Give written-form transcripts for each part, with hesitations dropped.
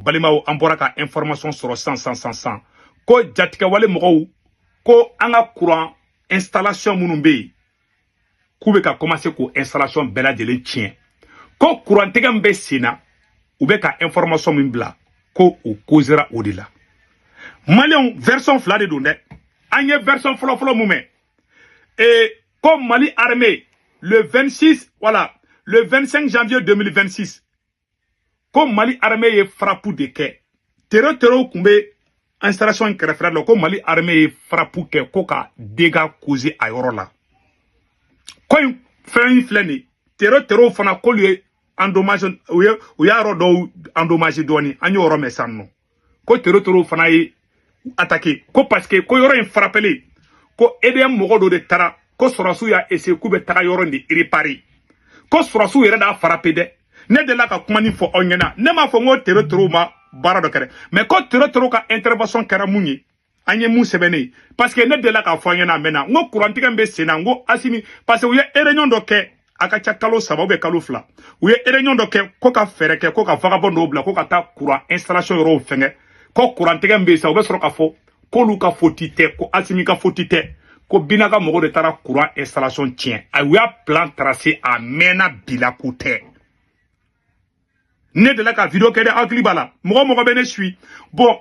Balimaw, an bɔra ka information sɔrɔ san san san san ko jatigɛwale mɔgɔw ko an ka courant installation minnu bɛ yen, k'u bɛ ka commencer k'o installation bɛɛ lajɛlen tiɲɛ, ko courant tigɛ min bɛ sen na, u bɛ ka information min bila ko o causera o de la. Maliyɛnw, version fila de don dɛ. An ye version fɔlɔfɔlɔ mun mɛn, ko Mali armée, le 26, voilà, le 25 janvier 2026, ko Mali armée ye frappe de kɛ. Terro terro tun bɛ installation in kɛrɛfɛla la, ko Mali armée ye frappe kɛ ko ka dégâts causé a yɔrɔ la. Ko in fɛn in filɛ nin ye, terro terro fana, k'olu ye endommagé, u y'a yɔrɔ dɔw endommagé dɔɔni. An y'o yɔrɔ mɛn sisan nɔ, ko terro terro fana ye attaqué, ko parce que ko yɔrɔ in frappelen, ko EDM mɔgɔ dɔ de taara, ko sɔrɔsiw y'a essayé k'u bɛ taga yɔrɔ in de réparer, ko sɔrɔsiw yɛrɛ d'a frappé dɛ. Ne delila ka kuma nin fɔ aw ɲɛna. Ne m'a fɔ n ko terro terro ma baara dɔ kɛ dɛ, mais ko terro terro ka intervention kɛra mun ye, an ye mun sɛbɛnnen ye, parce que ne delila k'a fɔ aw ɲɛna a mɛnna, n ko kurantigɛ min bɛ sen na, n ko Asimi, parce que u ye réunion dɔ kɛ a ka ca kalo 3 ou bien kalo 2, u ye réunion dɔ kɛ ko ka fɛɛrɛ kɛ ko ka vagabond dɔw bila ko ka taa courant installation yɔrɔw fɛngɛ, ko kurantigɛ min bɛ yen sisan, u bɛ sɔrɔ k'a fɔ k'olu ka faute tɛ, ko Asimi ka faute tɛ, ko Bina ka mɔgɔw de taara courant installation tiɲɛ. A u y'a plan tracé, a mɛnna bila ko tɛ. Ne delila ka vidéo kɛ dɛ, hakili b'a la, mɔgɔ mɔgɔ bɛ ne suit. Bon,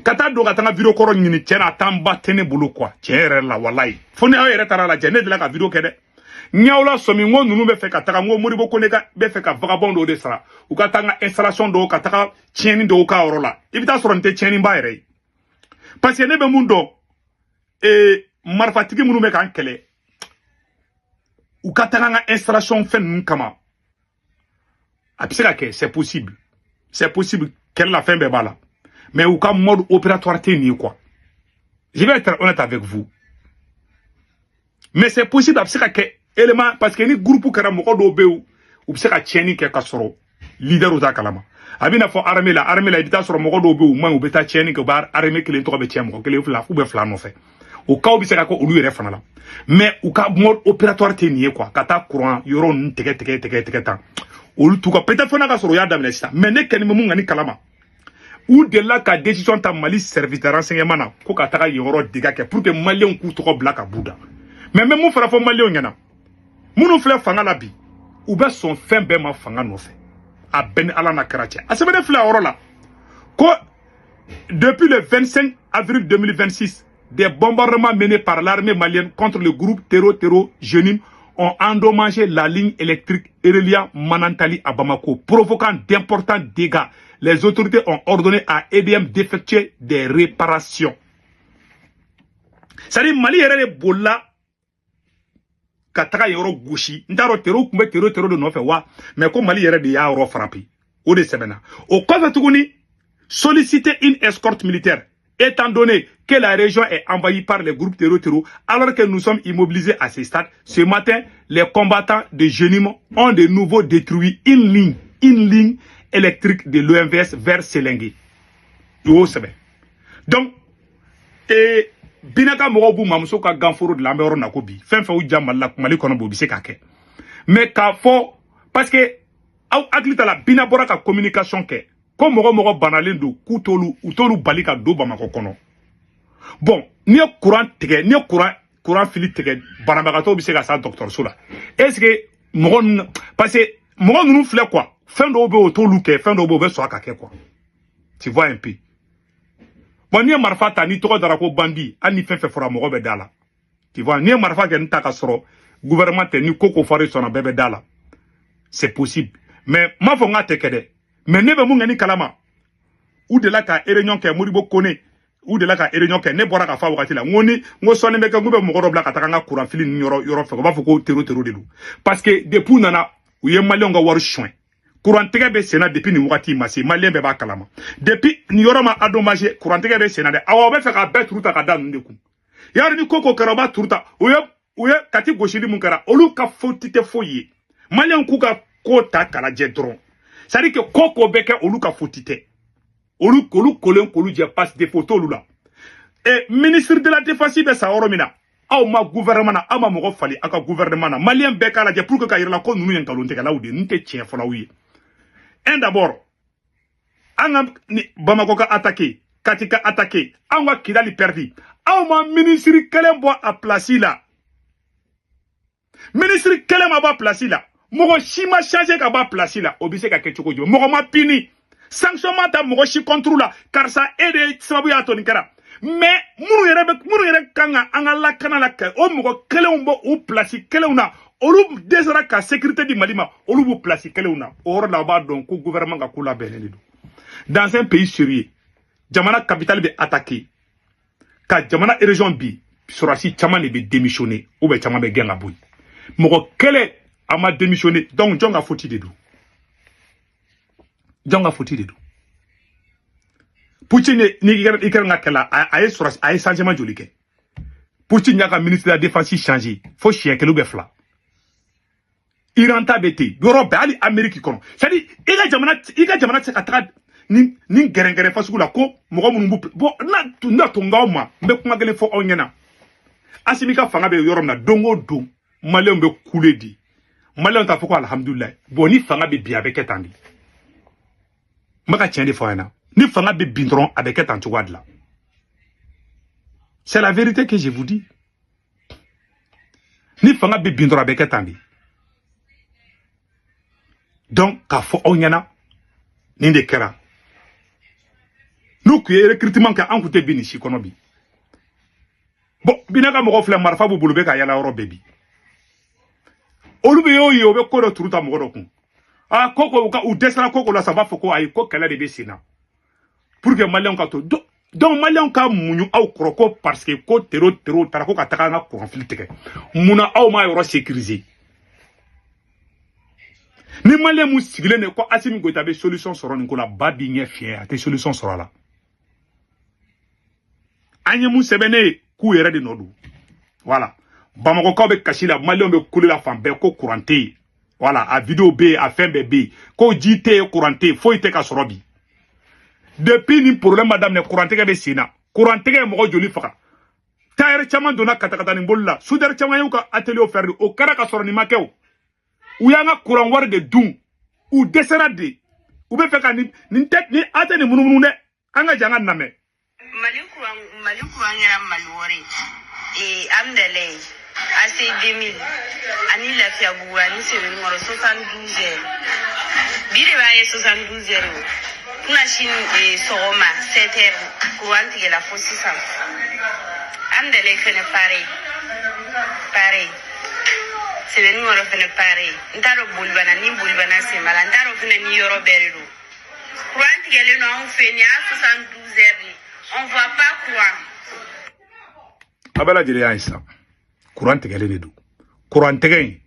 ka taa don ka taa n ka vidéo kɔrɔ ɲini, tiɲɛ na, a t'an ba tɛ ne bolo quoi, tiɲɛ yɛrɛ la, walayi, fo ni aw yɛrɛ taara lajɛ. Ne delila ka vidéo kɛ dɛ, n y'aw la sɔmi, n ko ninnu bɛ fɛ ka taga, n ko Modibo Kone ka bɛ fɛ ka vagabond dɔw de sara u ka taa n ka installation dɔw ka taga tiɲɛni dɔw k'a yɔrɔ la. I bɛ taa sɔrɔ nin tɛ tiɲɛniba yɛrɛ ye, parce que ne bɛ mun dɔn, marifatigi minnu bɛ k'an kɛlɛ, u ka taga n ka installation fɛn ninnu kama, a bɛ se ka kɛ, c'est possible, c'est possible. Kɛlɛ la, fɛn bɛɛ b'a la, mais u ka mode opératoire tɛ nin ye quoi. Je vais être honnête avec vous, mais c'est possible, a bɛ se ka kɛ élément, parce que ni groupe kɛra, mɔgɔ dɔw bɛ yen, u bɛ se ka tiɲɛni kɛ ka sɔrɔ leader t'a kalama. A bɛ n'a fɔ armée la, armée la, i bɛ taa sɔrɔ mɔgɔ dɔw bɛ yen, u man ɲi, u bɛ taa tiɲɛni kɛ, u b'a armée kelen tɔgɔ bɛ tiɲɛ mɔgɔ kelen, fila ou bien fila nɔfɛ. O cas bɛ se ka kɛ olu yɛrɛ fana la, mais u ka mode opératoire tɛ nin ye quoi, ka taa courant yɔrɔ ninnu tigɛ tigɛ tigɛ tigɛ tan. Olu t'u ka, peut-être fo n'a ka sɔrɔ u y'a daminɛ sisan, mais ne kɛlen bɛ mun ŋani kalama, u delila ka décision ta Mali service de renseignement na ko ka taga yen yɔrɔ dégâts kɛ pour que Maliyɛnw k'u tɔgɔ bila ka b'u da. Mais n bɛ mun fana fɔ Maliyɛnw ɲɛna, minnu filɛ fanga la bi, u bɛ sɔn fɛn bɛɛ ma fanga nɔfɛ. A bɛɛ ni Ala n'a kɛra cɛ. A sɛbɛnnen filɛ a yɔrɔ la ko depuis le 25 avril 2026, des bombardements menés par l'armée malienne contre le groupe Terro Terro JNIM ont endommagé la ligne électrique reliant Manantali à Bamako, provoquant d'importants dégâts. Les autorités ont ordonné à EDM d'effectuer des réparations. C'est-à-dire, Mali yɛrɛ de bolila ka taga yɔrɔ gosi. N t'a dɔn terro tun bɛ terro terro de nɔfɛ wa, mais ko Mali yɛrɛ de y'a yɔrɔ frappé, o de sɛbɛnna o kɔfɛ tuguni. Solliciter une escorte militaire étant donné que la région est envahie par les groupes terro terro alors que nous sommes immobilisés à ce stade. Ce matin, les combattants de JNIM ont de nouveau détruit une ligne électrique de l'OMVS vers Selengue. O sɛbɛn. Donc Bina ka mɔgɔw b'u mamuso ka ganforo de la. An bɛ yɔrɔ na ko bi, fɛn fɛn y'u ja Mali la, Mali kɔnɔ, bi, u bɛ se k'a kɛ. Mais k'a fɔ, parce que aw hakili t'a la, Bina bɔra ka communication kɛ ko mɔgɔ mɔgɔ banalen don, k'u t'olu, u t'olu bali ka don Bamakɔ kɔnɔ. Bon, n'i ye courant tigɛ, n'i ye courant fili tigɛ, banabagatɔw bɛ se ka sa dɔgɔtɔrɔso la. Est ce que mɔgɔ ninnu, parce que mɔgɔ ninnu filɛ quoi, fɛn dɔw bɛ yen, o t'olu kɛ, fɛn dɔw bɛ yen, o bɛ sɔn a ka kɛ quoi, tu vois un peu. Bon, n'i ye marifa ta, n'i tɔgɔ dara ko bandit, hali ni fɛn fɛn fɔra, mɔgɔ bɛ da la, tu vois. N'i ye marifa kɛ, n ta ka sɔrɔ gouvernement tɛ, ni ko ko fɔra, i sɔnna, bɛɛ bɛ da la. C'est possible, mais n m'a fɔ n k'a tɛ kɛ dɛ. Mais ne bɛ mun kɛ ni kalama, u delila ka réunion kɛ, Modibo Kone, u delila ka réunion kɛ. Ne bɔra ka fɔ a wagati la, n ko ni n ko sɔnni bɛ kɛ, n ko bɛ mɔgɔ dɔ bila ka taga n ka courant fili ninnu yɔrɔ yɔrɔ fɛ, u b'a fɔ ko terro terro de don, parce que depuis u nana, u ye Maliyɛnw ka wari suɲɛ. Courant tigɛ bɛ senna depuis nin wagati ma se, Maliyɛn bɛɛ b'a kalama. Depuis nin yɔrɔ ma endommagé, courant tigɛ bɛ senna dɛ. Awɔ, u bɛ fɛ k'a bɛɛ turu ta ka da ninnu de kun. Yari ni ko ko kɛra, u b'a turu ta. U ye Kati gosili mun kɛra, olu ka faute tɛ foyi ye. Maliyɛnw k'u ka ko ta k'a lajɛ dɔrɔn, c'est à dire que ko ko bɛ kɛ, olu ka faute tɛ. Olu kolen k'olu jɛ, parce que défaut t'olu la. Et ministre de la Défense bɛ sa yɔrɔ min na, aw ma gouvernement na, aw ma mɔgɔ fali aw ka gouvernement na. Maliyɛn bɛɛ k'a lajɛ pour que ka yira la ko ninnu ye nkalontigɛlaw de ye, ninnu tɛ tiɲɛ fɔlaw ye. Un, d'abord, An ka Bamakɔ ka attaqué, Kati ka attaqué, anw ka Kidali perdu, aw ma ministre kelen bɔ a place la. Ministre kelen ma bɔ a place la, mɔgɔ si ma changer ka bɔ a place la. O bɛ se ka kɛ cogo jumɛn? Mɔgɔ ma puni, sanction ma ta mɔgɔ si contre la. Karisa, e de ye sababu y'a to nin kɛra. Mais minnu yɛrɛ bɛ, minnu yɛrɛ kan ka an ka lakana la kɛ, o mɔgɔ kelenw bɔ u place kelenw na. Olu dɛsɛra ka sécurité di Mali ma, olu b'u place kelenw na. O yɔrɔ la, a b'a dɔn ko gouvernement ka ko labɛnnen de don. Dans un pays sérieux, jamana capitale bɛ attaqué, ka jamana région bi, sɔrɔdasi caman de bɛ démissionner ou bien caman bɛ gɛn ka bɔ yen. Mɔgɔ kelen a ma démissionner. Donc jɔn ka faute de don? Jɔn ka faute de don? Poutine ni Ukraine ka kɛlɛ, a ye sɔrɔdasi, a ye changement joli kɛ? Poutine y'a ka ministre de la défense changer fo siɲɛ kelen ou bien fila. Iran ta bɛ ten, yɔrɔ bɛɛ, hali Amérique kɔnɔ. C'est à dire, i ka jamana tɛ se ka taga ni gɛrɛgɛrɛ fasugu la ko mɔgɔ minnu b'u bon. Na to n k'aw ma, n bɛ kuma kelen fɔ aw ɲɛna. Asimi ka fanga bɛ yɔrɔ min na, don o don Maliyɛnw bɛ kule di, Maliyɛnw t'a fɔ ko alihamudulilayi. Bon, ni fanga bɛ bin, a bɛ kɛ tan de. N bɛ ka tiɲɛ de fɔ aw ɲɛna. Ni fanga bɛ bin dɔrɔn, a bɛ kɛ tan cogoya de la. C'est la vérité que je vous dis. Ni fanga bɛ bin dɔrɔn, a bɛ kɛ tan de. Donc k'a fɔ aw ɲɛna, nin de kɛra. N'u tun ye recrutement kɛ, an tun tɛ bin nin si kɔnɔ bi. Bon, Bina ka mɔgɔw filɛ, marifa b'u bolo, bɛ ka yala yɔrɔ bɛɛ bi. Olu bɛ y'o ye, o bɛ ko dɔ turu ta mɔgɔ dɔ kun. Aa, ko ko u dɛsɛra ko ko la sa, u b'a fɔ ko ayi, ko kɛlɛ de bɛ sen na pour que Maliyɛnw ka to. Donc Maliyɛnw ka muɲu aw kɔrɔ ko parce que ko terro taara ko ka taga an ka kuranfili tigɛ. Munna aw m'a yɔrɔ sécuriser? Ni Maliyɛn mun sigilen de ko Asimi Goïta bɛ solution sɔrɔ nin ko la, ba b'i ɲɛ fiyɛ, a tɛ solution sɔrɔ a la. An ye mun sɛbɛnnen ye k'u yɛrɛ de nɔ don. Voilà, Bamakɔkaw bɛ kasi la, Maliyɛnw bɛ kule la fan bɛɛ ko courant tɛ yen. Voilà, a vidéo bɛ yen, a fɛn bɛɛ bɛ yen, ko ji tɛ yen, courant tɛ yen, foyi tɛ ka sɔrɔ bi. Depuis ni problème ma daminɛ, courant tigɛ bɛ sen na. Courant tigɛ ye mɔgɔ joli faga? Tailleur caman donna katakata ni boli la, soudeur caman y'u ka atelier fermé. O kɛra ka sɔrɔ nin ma kɛ. O u y'an ka courant wari de dun, u dɛsɛra de, u bɛ fɛ ka nin tɛ ni a tɛ nin munumunu dɛ. An ka jan, an ka lamɛn. Mali courant, Mali courant kɛra Mali wari ee Amdalaye, AC 2000 ani Lafiyabugu ani Sebenikɔrɔ, 72 heures. Bi de b'a ye, 72 heures. O kuna sini sɔgɔma 7 heures courant tigɛla fo sisan. Amdalaye fɛnɛ pareil pareil, Sebenikɔrɔ fɛnɛ pareil. N t'a dɔn Bolibana ni Bolibana sen b'a la, n t'a dɔn fɛnɛ ni yɔrɔ bɛɛ de don. Courant tigɛlen don anw fɛ yen, nin y'a 72 heures de, on voit pas courant. A bɛɛ lajɛlen y'a ye sisan, kuran tigɛlen de don. Kuran tigɛ in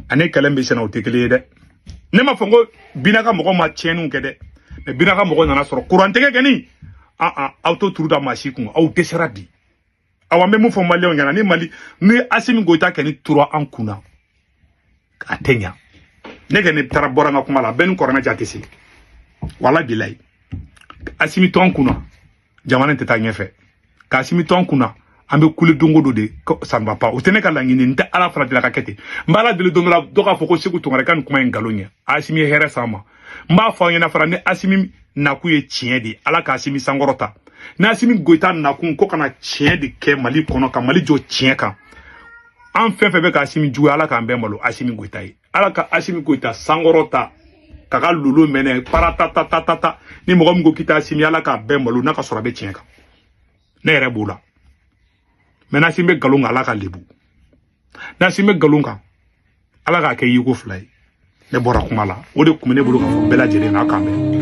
ani kɛlɛ bɛ senna, o tɛ kelen ye dɛ. Ne ma fɔ ko Bina ka mɔgɔ ma tiɲɛniw kɛ dɛ, mais Bina ka mɔgɔ nana sɔrɔ kuran tigɛ kɛni. An aw t'o turu da maa si kun, aw dɛsɛra bi. Awa, n bɛ mun fɔ Maliyɛnw ɲɛna? Ni Mali ni Asimi Goïta kɛni tora an kunna, a tɛ ɲa. Ne kɛni taara bɔra n ka kuma la, bɛɛ ni kɔrɔmɛ ja tɛ se. Wala bilayi, Asimi to an kunna, jamana in tɛ taa ɲɛfɛ. Ka Asimi to an kunna, an bɛ kule don o don de, ça ne va pas. O tɛ ne ka laɲini, n tɛ Ala fana deli a ka kɛ ten. N bɛ Ala deli, don dɔ la dɔ k'a fɔ ko Seku Tunkara ka nin kuma in nkalon ye, Asimi ye hɛrɛ s'an ma. N b'a fɔ aw ɲɛna fana, ni Asimi nakun ye tiɲɛ de ye, Ala ka Asimi sankɔrɔta. Ni Asimi Goïta nakun ko kana tiɲɛ de kɛ Mali kɔnɔ, ka Mali jɔ tiɲɛ kan, an fɛn fɛn bɛ ka Asimi juguya, Ala k'an bɛɛ malo Asimi Goïta ye. Ala ka Asimi Goïta sankɔrɔta k'a ka lolo mɛnɛ paratatatata. Ni mɔgɔ min ko k'i tɛ Asimi, Ala k'a bɛɛ malo n'a ka sɔrɔ a bɛ tiɲɛ kan. Ne yɛrɛ b'o la. Mais n'Asimi bɛ nkalon kan, Ala ka lebu. N'Asimi bɛ nkalon kan, Ala k'a kɛ yiko fila ye. Ne bɔra kuma la, o de tun bɛ ne bolo k'a fɔ bɛɛ lajɛlen na. K'an bɛn.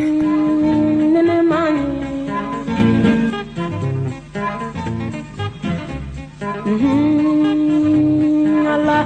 Allah,